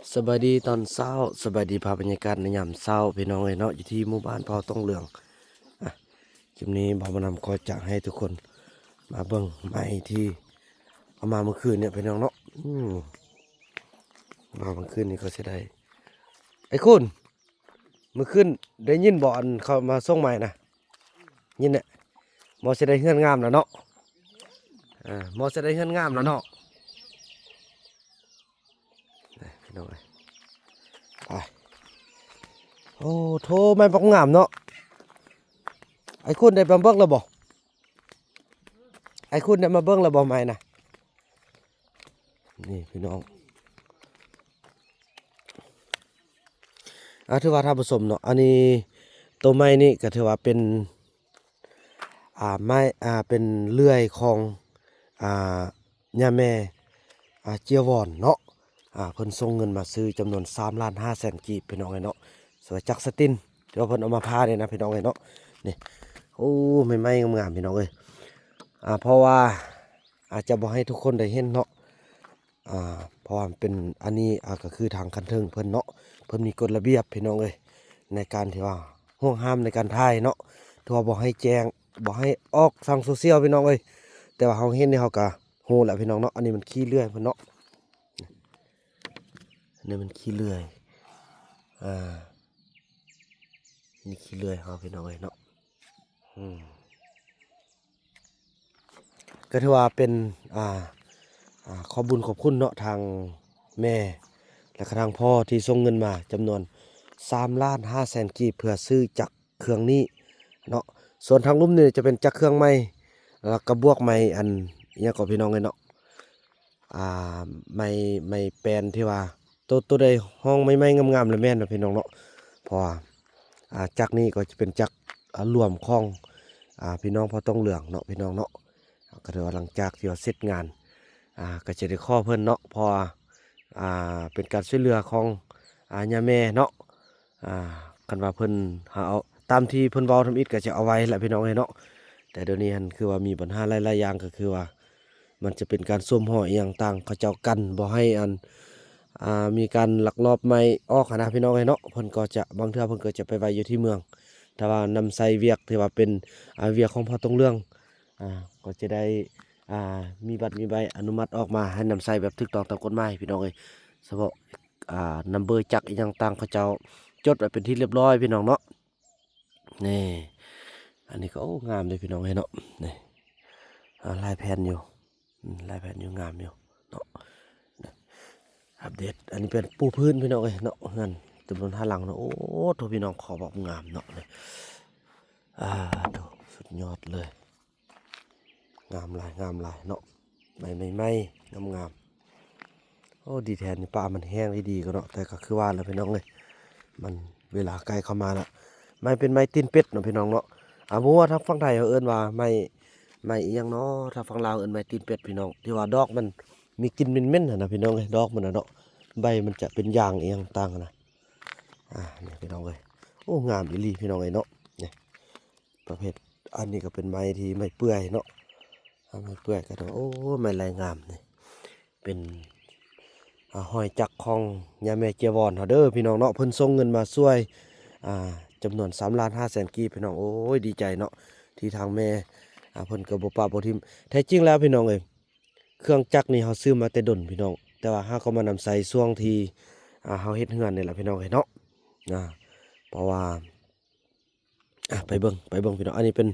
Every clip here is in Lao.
ສະບາຍດີຕອນເຊົ້າ, ສະບາຍດີພາບບັນຍາກາດໃນຍາມເຊົ້າ ພີ່ນ້ອງເອີຍເນາະ, ຢູ່ທີ່ໝູ່ບ້ານເຜົ່າຕົງເຫຼືອງ. ອ່ະ ຄລິບນີ້ບ່າວບຸນນຳກໍຈະໃຫ້ທຸກຄົນມາເບິ່ງໄມ້ທີ່ເອົາມາມື້ຄືນນີ້ ພີ່ນ້ອງເນາະ. ອືມ ມາມື້ຄືນນີ້ກໍເສຍດາຍ. ໄອ້ຄຸນ ມື້ຄືນໄດ້ຍິນບໍ່ ອັນເຂົາມາສົ່ງໄມ້ນະ? ຍິນແຫຼະ. ໝໍຊິໄດ້ເຮືອນງາມແລ້ວເນາະ. ເອີ ໝໍຊິໄດ້ເຮືອນງາມແລ້ວເນາະ. ນີ້ພີ່ນ້ອງເອີຍ ໄປ. ໂອ້ໂທ ໄມ້ບັກງາມເນາະ. ໄອ້ຄຸນໄດ້ມາເບິ່ງແລ້ວບໍ່? ໄອ້ຄຸນໄດ້ມາເບິ່ງແລ້ວບໍ່ໄມ້ນະ? ນີ້ພີ່ນ້ອງ ອ່າ ຖືວ່າທ່ານຜູ້ຊົມເນາະ, ອັນນີ້ໂຕໄມ້ນີ້ກໍຖືວ່າເປັນ ອ່າ ໄມ້ ອ່າ ເປັນເລື່ອຍຂອງ ອ່າ ຍ່າແມ່ ອ່າ ເຈຍວອນເນາະ. ອ່າ ເພິ່ນສົ່ງເງິນມາຊື້ຈຳນວນສາມລ້ານຫ້າແສນກີບ ພີ່ນ້ອງເອີຍເນາະ, ສຳລັບຈັກສະຕິນທີ່ວ່າເພິ່ນເອົາມາຜ່ານີ້ນະ ພີ່ນ້ອງເອີຍເນາະ. ນີ້ ໂອ້ ໃໝ່ໆງາມໆ ພີ່ນ້ອງເອີຍ. ອ່າ ເພາະວ່າອາດຈະບໍ່ໃຫ້ທຸກຄົນໄດ້ເຫັນເນາະ ອ່າ ເພາະວ່າມັນເປັນ ອັນນີ້ ອ່າ ກໍຄືທາງຂັ້ນເທິງເພິ່ນເນາະ, ເພິ່ນມີກົດລະບຽບ ພີ່ນ້ອງເອີຍ ໃນການທີ່ວ່າຫ່ວງຫ້າມໃນການຖ່າຍເນາະ, ຖືວ່າບໍ່ໃຫ້ແຈ້ງ ບໍ່ໃຫ້ອອກທາງໂຊຊຽວ ພີ່ນ້ອງເອີຍ. ແຕ່ວ່າເຮົາເຫັນນີ້ເຮົາກໍຮູ້ແລ້ວ ພີ່ນ້ອງເນາະ. ອັນນີ້ມັນຂີ້ເລື່ອຍເພິ່ນເນາະ, ອັນນີ້ມັນຂີ້ເລື່ອຍ ອ່າ ນີ້ຂີ້ເລື່ອຍເຮົາ ພີ່ນ້ອງເອີຍເນາະ. ອືມ ກໍຖືວ່າເປັນ ອ່າ ອ່າ ຂອບບຸນຂອບຄຸນເນາະ ທາງແມ່ ແລະກະທາງພໍ່ທີ່ສົ່ງເງິນມາຈຳນວນສາມລ້ານຫ້າແສນກີບ ເພື່ອຊື້ຈັກເຄື່ອງນີ້ເນາະ. ສ່ວນທາງລຸ່ມນີ້ຈະເປັນຈັກເຄື່ອງໃໝ່ ແລ້ວກະບວກໄມ້ ອັນ ອີຫຍັງເກາະ ພີ່ນ້ອງເອີຍເນາະ, ອ່າ ໄມ້ ໄມ້ແປນທີ່ວ່າ ໂຕ ໂຕໃດຫ້ອງໃໝ່ໆງາມໆລະແມ່ນນະ ພີ່ນ້ອງເນາະ. ເພາະວ່າ ອ່າ ຈັກນີ້ກໍຈະເປັນຈັກ ອ່າ ລວມຂອງ ອ່າ ພີ່ນ້ອງເຜົ່າຕົງເຫຼືອງເນາະ ພີ່ນ້ອງເນາະ. ກໍຖືວ່າຫຼັງຈາກທີ່ວ່າເສັດງານ ອ່າ ກໍຈະໄດ້ຂໍເພິ່ນເນາະ, ເພາະວ່າ ອ່າ ເປັນການຊ່ວຍເຫຼືອຂອງ ອ່າ ຍ່າແມ່ເນາະ. ອ່າ ຄັນວ່າເພິ່ນຫາເອົາ ຕາມທີ່ເພິ່ນເວົ້າທຳອິດກໍຈະເອົາໄວ້ແຫຼະ ພີ່ນ້ອງເອີຍເນາະ. ແຕ່ດຽວນີ້ຫັ້ນຄືວ່າມີບັນຫາຫຼາຍໆຢ່າງ ກໍຄືວ່າ ມັນຈະເປັນການສົມຫອຍອີ່ຫຍັງຕ່າງ ເຂົາເຈົ້າກັນບໍ່ໃຫ້ອັນ ອ່າ ມີການລັກລອບໄມ້ອອກຫັ້ນນະ ພີ່ນ້ອງເອີຍເນາະ. ເພິ່ນກໍຈະ ບາງເທື່ອເພິ່ນກໍຈະໄປໄວ້ຢູ່ທີ່ເມືອງ, ຖ້າວ່ານຳໃຊ້ວຽກທີ່ວ່າເປັນ ອ່າ ວຽກຂອງເຜົ່າຕົງເຫຼືອງ ອ່າ ກໍຈະໄດ້ ອ່າ ມີບັດມີໃບອະນຸມັດອອກມາໃຫ້ນຳໃຊ້ແບບຖືກຕ້ອງຕາມກົດໝາຍ ພີ່ນ້ອງເອີຍ. ສະເພາະ ອ່າ ນຳເບີຈັກອີ່ຫຍັງຕ່າງ ເຂົາເຈົ້າຈົດໄວ້ເປັນທີ່ລຽບຮ້ອຍ ພີ່ນ້ອງເນາະ. ນີ້ ອັນນີ້ກໍ ໂອ້ ງາມເດ້ພີ່ນ້ອງເອີຍເນາະ. ນີ້ ອ່າ ຫຼາຍແຜ່ນຢູ່ ອືມ ຫຼາຍແຜ່ນຢູ່ ງາມຢູ່ເນາະ. ອັບເດດ ອັນນີ້ເປັນປູພື້ນ ພີ່ນ້ອງເອີຍເນາະ, ເຮືອນຈຳນວນຫ້າຫຼັງເນາະ. ໂອ້ໂທ ພີ່ນ້ອງ ຂໍບອກງາມເນາະ. ນີ້ ອ່າ ໂທ ສຸດຍອດເລີຍ. ງາມຫຼາຍ ງາມຫຼາຍເນາະ, ໃໝ່ໆ ງາມໆ. ໂອ້ ດີແທ້ນີ້ ປ່າມັນແຫ້ງດີໆ ກໍເນາະ, ແຕ່ກໍຄືວ່າແຫຼະ ພີ່ນ້ອງເອີຍ, ມັນເວລາໃກ້ເຂົ້າມາລະ. ໄມ້ເປັນໄມ້ຕີນເປັດເນາະ ພີ່ນ້ອງເນາະ. ອ່າ ບໍ່ຮູ້ວ່າທາງຝັ່ງໄທເຂົາເອີ້ນວ່າໄມ້ ໄມ້ອີ່ຫຍັງເນາະ, ທາງຝັ່ງລາວເອີ້ນໄມ້ຕີນເປັດ ພີ່ນ້ອງ, ທີ່ວ່າດອກມັນມີກິ່ນເໝັນໆຫັ້ນນະ ພີ່ນ້ອງເອີຍ. ດອກມັນນະເນາະ ໃບມັນຈະເປັນຢາງອີ່ຫຍັງຕ່າງຫັ້ນນະ. ອ່າ ນີ້ ພີ່ນ້ອງເອີຍ, ໂອ້ ງາມອີ່ຫຼີ ພີ່ນ້ອງເອີຍເນາະ. ນີ້ ປະເພດ ອັນນີ້ກໍເປັນໄມ້ທີ່ ໄມ້ເປື່ອຍເນາະ, ໄມ້ເປື່ອຍກໍ ໂອ້ ໄມ້ລາຍງາມນີ້. ເປັນ ອ່າ ຮອຍຈັກຂອງຍ່າແມ່ເຈຍວອນເຮົາເດີ ພີ່ນ້ອງເນາະ, ເພິ່ນສົ່ງເງິນມາຊ່ວຍ ອ່າ ຈຳນວນສາມລ້ານຫ້າແສນກີບ ພີ່ນ້ອງ. ໂອ້ຍ ດີໃຈເນາະ ທີ່ທາງແມ່ ອ່າ ເພິ່ນກໍບໍ່ປະບໍ່ຖິ້ມ. ແທ້ຈິງແລ້ວ ພີ່ນ້ອງເອີຍ ເຄື່ອງຈັກນີ້ເຮົາຊື້ມາແຕ່ດົນ ພີ່ນ້ອງ, ແຕ່ວ່າເຮົາກໍມານຳໃຊ້ຊ່ວງທີ່ ອ່າ ເຮົາເຮັດເຮືອນນີ້ແຫຼະ ພີ່ນ້ອງເອີຍເນາະ. ອ່າ ເພາະວ່າ ອ່ະ ໄປເບິ່ງ ໄປເບິ່ງ ພີ່ນ້ອງ. ອັນນີ້ເປັນ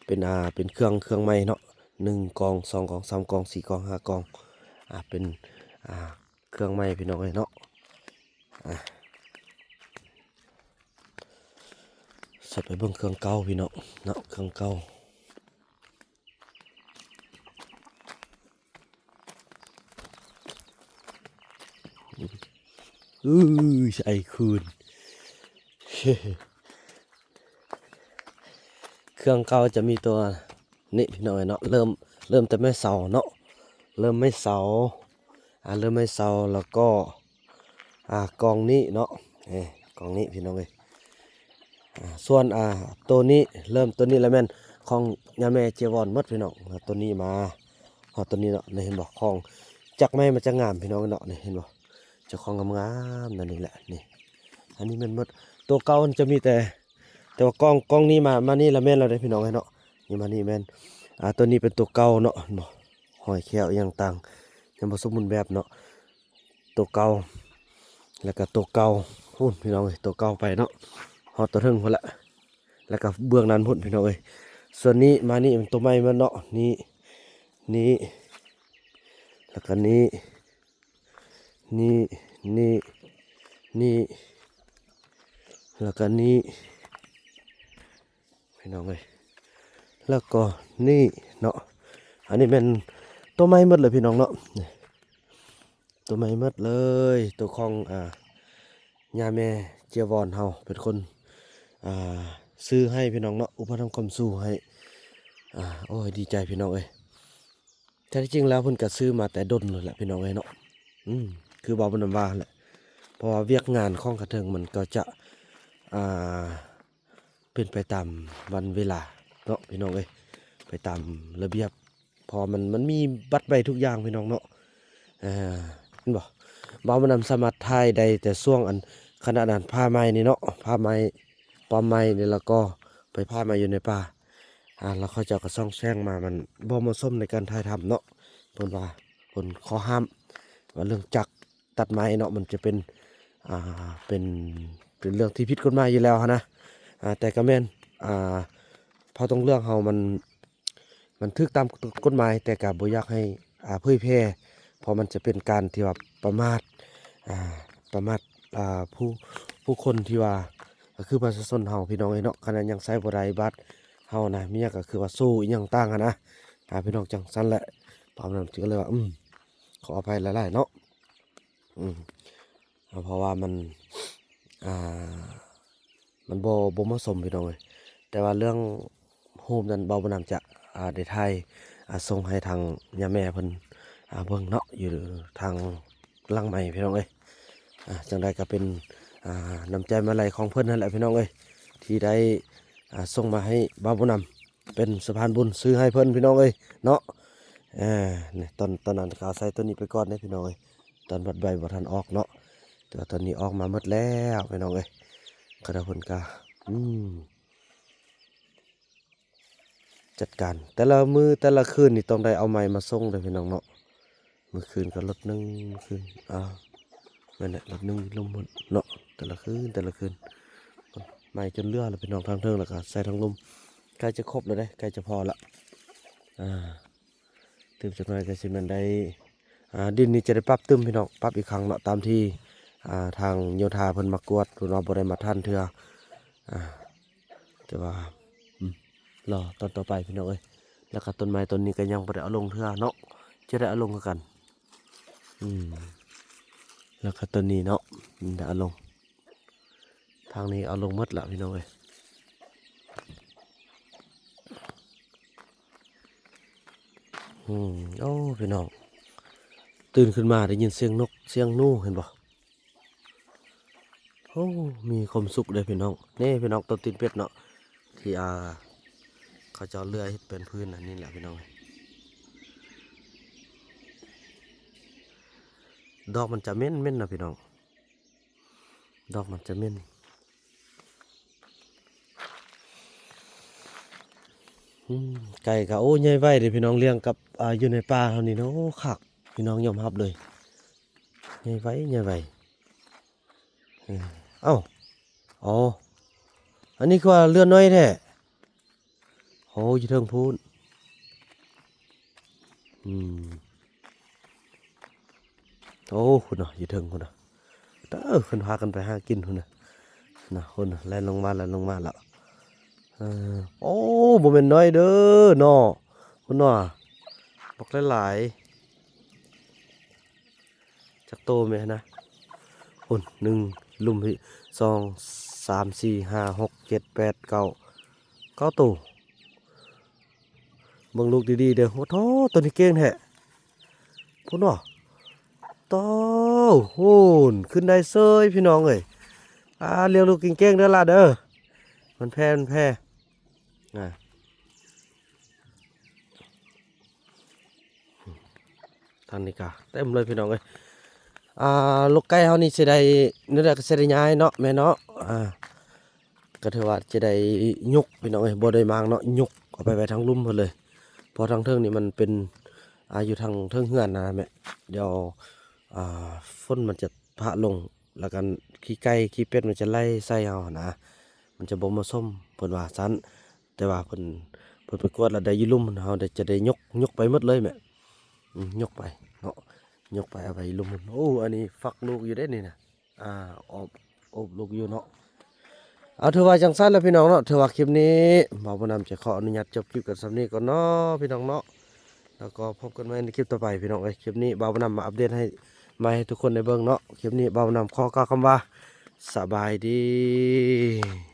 ເປັນ ອ່າ ເປັນເຄື່ອງ ເຄື່ອງໃໝ່ເນາະ, ໜຶ່ງກອງ ສອງກອງ ສາມກອງ ສີ່ກອງ ຫ້າກອງ. ອ່າ ເປັນ ອ່າ ເຄື່ອງໃໝ່ ພີ່ນ້ອງເອີຍເນາະ. ອ່າ ສະໄປເບິ່ງເຄື່ອງເກົ່າ ພີ່ນ້ອງເນາະ, ເຄື່ອງເກົ່າ. ອື ໄອ້ຄູນ ເຄື່ອງເກົ່າຈະມີຕົວນີ້ ພີ່ນ້ອງເອີຍເນາະ, ເລີ່ມ ເລີ່ມແຕ່ໄມ້ເສົາເນາະ, ເລີ່ມໄມ້ເສົາ ອ່າ ເລີ່ມໄມ້ເສົາ ແລ້ວກໍ ອ່າ ກອງນີ້ເນາະ, ເອີ ກອງນີ້ ພີ່ນ້ອງເອີຍ. ອ່າ ສ່ວນ ອ່າ ໂຕນີ້ ເລີ່ມໂຕນີ້ລະແມ່ນຂອງຍ່າແມ່ເຈຍວອນໝົດ ພີ່ນ້ອງ. ໂຕນີ້ມາຮອດໂຕນີ້ເນາະ, ນີ້ເຫັນບໍ່, ຂອງຈັກໄມ້ມັນຈະງາມ ພີ່ນ້ອງເນາະ, ນີ້ເຫັນບໍ່, ຈ ຕົວຂອງງາມໆ ນັ້ນນີ້ແຫຼະ ນີ້ ອັນນີ້ແມ່ນໝົດ ຕົວເກົ່າມັນຈະມີແຕ່ ແຕ່ວ່າກ້ອງ ກ້ອງນີ້ມາ ມານີ້ລະແມ່ນແລ້ວເດ້ພີ່ນ້ອງເອີຍເນາະ ນີ້ມານີ້ແມ່ນ ອ່າ ຕົວນີ້ເປັນຕົວເກົ່າເນາະ ເຫັນບໍ່ ຮອຍແຂ້ວອີ່ຫຍັງຕ່າງ ຍັງບໍ່ສົມບູນແບບເນາະ ຕົວເກົ່າ ແລ້ວກໍຕົວເກົ່າພຸ້ນພີ່ນ້ອງເອີຍ ຕົວເກົ່າໄປເນາະ ຮອດຕົວເທິງພຸ້ນລະ ແລ້ວກໍເບື້ອງນັ້ນພຸ້ນພີ່ນ້ອງເອີຍ ສ່ວນນີ້ມານີ້ມັນຕົວໃໝ່ໝົດເນາະ ນີ້ ນີ້ ແລ້ວກໍນີ້ ນີ້ ນີ້ ນີ້ ແລ້ວກໍນີ້ພີ່ນ້ອງເອີຍ ແລ້ວກໍນີ້ເນາະ ອັນນີ້ແມ່ນຕົວໃໝ່ໝົດເລີຍພີ່ນ້ອງເນາະ ນີ້ຕົວໃໝ່ໝົດເລີຍ ຕົວຂອງ ອ່າ ຍ່າແມ່ເຈຍວອນເຮົາເປັນຄົນ ອ່າ ຊື້ໃຫ້ພີ່ນ້ອງເນາະ ອຸປະຖຳຄ້ຳຊູໃຫ້ ອ່າ ໂອ້ຍ ດີໃຈພີ່ນ້ອງເອີຍ. ແທ້ທີ່ຈິງແລ້ວເພິ່ນກໍຊື້ມາແຕ່ດົນແລ້ວແຫຼະພີ່ນ້ອງເອີຍເນາະ ອືມ ຄືວ່າບໍ່ນຳວ່າແຫຼະ ເພາະວ່າວຽກງານຂອງກະເທິງມັນກໍຈະ ອ່າ ເປັນໄປຕາມວັນເວລາເນາະພີ່ນ້ອງເອີຍ ໄປຕາມລະບຽບ ເພາະວ່າມັນ ມັນມີບັດໃບທຸກຢ່າງພີ່ນ້ອງເນາະ ເອີ ເຫັນບໍ່ ບ່າວບຸນນຳສາມາດຖ່າຍໄດ້ແຕ່ຊ່ວງອັນ ຂະນະນັ້ນ ຜ້າໄໝ່ນີ້ເນາະ ຜ້າໄໝ່ ປ້ອມໄໝ່ນີ້ ແລ້ວກໍໄປຜ້າໄໝ່ຢູ່ໃນປ່າ ອ່າ ແລ້ວເຂົາເຈົ້າກໍສ່ອງແສງມາ ມັນບໍ່ເໝາະສົມໃນການຖ່າຍທຳເນາະ ເພິ່ນວ່າ ເພິ່ນຂໍຫ້າມ ວ່າເລື່ອງຈັກຕັດໄມ້ເນາະ ມັນຈະເປັນ ອ່າ ເປັນ ເປັນເລື່ອງທີ່ຜິດກົດໝາຍຢູ່ແລ້ວຫັ້ນນະ ອ່າ ແຕ່ກໍແມ່ນ ອ່າ ເຜົ່າຕົງເຫຼືອງເຮົາມັນ ມັນຖືກຕາມກົດໝາຍ ແຕ່ກໍບໍ່ຢາກໃຫ້ ອ່າ ເຜີຍແຜ່ ເພາະມັນຈະເປັນການທີ່ວ່າປະໝາດ ອ່າ ປະໝາດ ອ່າ ຜູ້ ຜູ້ຄົນທີ່ວ່າ ກໍຄືປະຊາຊົນເຮົາພີ່ນ້ອງເອີຍເນາະ ຂະໜາດຍັງໃຊ້ບໍ່ໄດ້ບາດເຮົານະ ມີຫຍັງກໍຄືວ່າໂຊອີ່ຫຍັງຕ່າງຫັ້ນນະ ອ່າ ພີ່ນ້ອງ ຈັ່ງຊັ້ນແຫຼະ ປະມານນັ້ນ ກໍເລີຍວ່າ ອືມ ຂໍອະໄພຫຼາຍໆເນາະ ອືມ ເພາະວ່າມັນ ອ່າ ມັນບໍ່ ບໍ່ເໝາະສົມພີ່ນ້ອງເອີຍ ແຕ່ວ່າເລື່ອງຮູບນັ້ນ ບ່າວບຸນນຳຈະ ອ່າ ໄດ້ຖ່າຍ ອ່າ ສົ່ງໃຫ້ທາງຍາແມ່ເພິ່ນ ອ່າ ເບິ່ງເນາະ ຢູ່ທາງຫຼັງໄມພີ່ນ້ອງເອີຍ ອ່າ ຈັ່ງໃດກໍເປັນ ອ່າ ນ້ຳໃຈມາໄຫຼຂອງເພິ່ນຫັ້ນແຫຼະພີ່ນ້ອງເອີຍ ທີ່ໄດ້ ອ່າ ສົ່ງມາໃຫ້ບ່າວບຸນນຳ ເປັນສະພານບຸນຊື້ໃຫ້ເພິ່ນພີ່ນ້ອງເອີຍເນາະ ເອີ ນີ້ ຕອນ ຕອນນັ້ນກໍອາໄສຕົວນີ້ໄປກ່ອນເດ້ພີ່ນ້ອງເອີຍ ຕອນບັດໃບບໍ່ທັນອອກເນາະ ແຕ່ວ່າຕອນນີ້ອອກມາໝົດແລ້ວພີ່ນ້ອງເອີຍ ຄະນະເພິ່ນກະ ອືມ ຈັດການ ແຕ່ລະມື້ແຕ່ລະຄືນນີ້ຕ້ອງໄດ້ເອົາໄມ້ມາສົ່ງເດີພີ່ນ້ອງເນາະ ມື້ຄືນກໍລົດໜຶ່ງ ຄືນ ອ່າ ແມ່ນແຫຼະ ລົດໜຶ່ງລົມເນາະ ແຕ່ລະຄືນ ແຕ່ລະຄືນ ໄມ້ຈົນເຫຼືອແລ້ວພີ່ນ້ອງ ທາງເທິງ ແລ້ວກໍໃສ່ທາງລຸ່ມ ໃກ້ຈະຄົບແລ້ວເດ້ ໃກ້ຈະພໍແລ້ວ ອ່າ ຕື່ມຈັກໜ້ອຍກໍຊິແມ່ນໄດ້ ອ່າ ດິນນີ້ຈະໄດ້ປັບຕື່ມພີ່ນ້ອງ ປັບອີກຄັ້ງເນາະ ຕາມທີ່ ອ່າ ທາງໂຍທາເພິ່ນມາກວດ ເພິ່ນວ່າບໍ່ໄດ້ມາດຕານເທື່ອ ອ່າ ແຕ່ວ່າ ອືມ ລໍຕອນຕໍ່ໄປພີ່ນ້ອງເອີຍ ແລ້ວກໍຕົ້ນໄມ້ຕົ້ນນີ້ກໍຍັງບໍ່ໄດ້ເອົາລົງເທື່ອເນາະ ຈະໄດ້ເອົາລົງຄືກັນ ອືມ ແລ້ວກໍຕົ້ນນີ້ເນາະ ໄດ້ເອົາລົງ ທາງນີ້ເອົາລົງໝົດລະພີ່ນ້ອງເອີຍ ອືມ ໂອ້ ພີ່ນ້ອງ ຕື່ນຂຶ້ນມາໄດ້ຍິນສຽງນົກສຽງໜູ ເຫັນບໍ່? ໂອ້ ມີຄວາມສຸກເດ້ພີ່ນ້ອງ ນີ້ພີ່ນ້ອງ ຕົ້ນຕີນເປັດເນາະ ທີ່ ອ່າ ເຂົາເຈົ້າເລື່ອຍເຮັດເປັນພື້ນ ອັນນີ້ແຫຼະພີ່ນ້ອງ ດອກມັນຈະເໝັນໆນະພີ່ນ້ອງ ດອກມັນຈະເໝັນ ອືມ ໄກ່ກໍ ໂອ້ ໃຫຍ່ໄວເດ້ພີ່ນ້ອງ ລ້ຽງກັບ ອ່າ ຢູ່ໃນປ່າເຮົານີ້ເນາະ ໂອ້ ຄັກ ພີ່ນ້ອງຍອມຮັບເລີຍ ໃຫຍ່ໄວ ໃຫຍ່ໄວ ເອີ ເອົ້າ ອໍ ອັນນີ້ຄືວ່າເລືອດໜ້ອຍແທ້ ໂອ້ ຢູ່ເທິງພຸ້ນ ອືມ ໂອ້ ພຸ້ນນະ ຢູ່ເທິງພຸ້ນນະ ເອີ ເພິ່ນພາກັນໄປຫາກິນພຸ້ນນະ ນະ ພຸ້ນນະ ແລ່ນລົງມາ ແລ່ນລົງມາແລ້ວ ເອີ ໂອ້ ບໍ່ແມ່ນນ້ອຍເດີເນາະ ພຸ້ນນະ ບັກຫຼາຍໆ ຈັກໂຕແມ່ນນະ ພຸ້ນ ໜຶ່ງ ລຸ່ມພີ້ ສອງ ສາມ ສີ່ ຫ້າ ຫົກ ເຈັດ ແປດ ເກົ້າ ເກົ້າໂຕ ເບິ່ງລູກດີໆເດີ ໂອ້ໂທ້ ໂຕນີ້ເກັ່ງແທ້ ພຸ້ນເນາະ ໂທ້ ພຸ້ນ ຂຶ້ນໄດ້ເສີຍ ພີ່ນ້ອງເອີຍ ອ່າ ລ້ຽງລູກເກັ່ງໆເດີຫຼານເດີ ມັນແຜ່ ມັນແຜ່ ອ່າ ທາງນີ້ກະເຕັມເລີຍພີ່ນ້ອງເອີຍ ອ່າ ລູກໄກ່ເຮົານີ້ຊິໄດ້ ແນວໃດກໍຊິໄດ້ຍ້າຍເນາະ ແມ່ເນາະ. ອ່າ ກໍຖືວ່າຈະໄດ້ຍົກ ພີ່ນ້ອງເອີຍ ບໍ່ໄດ້ມາງເນາະ ຍົກເອົາໄປໄວ້ທາງລຸ່ມພຸ້ນເລີຍ ເພາະທາງເທິງນີ້ມັນເປັນ ອ່າ ຢູ່ທາງເທິງເຮືອນນະແມ່. ດຽວ ອ່າ ຝົນມັນຈະພະລົງ ແລ້ວກໍຂີ້ໄກ່ຂີ້ເປັດມັນຈະໄຫຼໃສ່ເຮົາຫັ້ນນະ ມັນຈະບໍ່ເໝາະສົມ ເພິ່ນວ່າຊັ້ນ. ແຕ່ວ່າເພິ່ນ ເພິ່ນໄປກວດແລ້ວໄດ້ຢູ່ລຸ່ມ ເຮົາໄດ້ ຈະໄດ້ຍົກ ຍົກໄປໝົດເລີຍແມ່. ອືມ ຍົກໄປເນາະ ຍົກໄປເອົາໄປຢູ່ລຸ່ມ. ໂອ້ ອັນນີ້ຟັກລູກຢູ່ເດ້ນີ້ນະ ອ່າ ອອບ ອອບລູກຢູ່ເນາະ. ເອົາ ຖືວ່າຈັ່ງຊັ້ນລະພີ່ນ້ອງເນາະ ຖືວ່າຄລິບນີ້ບ່າວບຸນນຳຈະຂໍອະນຸຍາດຈົບຄລິບກັນສ່ຳນີ້ກ່ອນເນາະພີ່ນ້ອງເນາະ. ແລ້ວກໍພົບກັນໃໝ່ໃນຄລິບຕໍ່ໄປພີ່ນ້ອງເອີຍ. ຄລິບນີ້ບ່າວບຸນນຳມາອັບເດດໃຫ້ ມາໃຫ້ທຸກຄົນໄດ້ເບິ່ງເນາະ. ຄລິບນີ້ບ່າວບຸນນຳຂໍກ່າວຄຳວ່າ ສະບາຍດີ.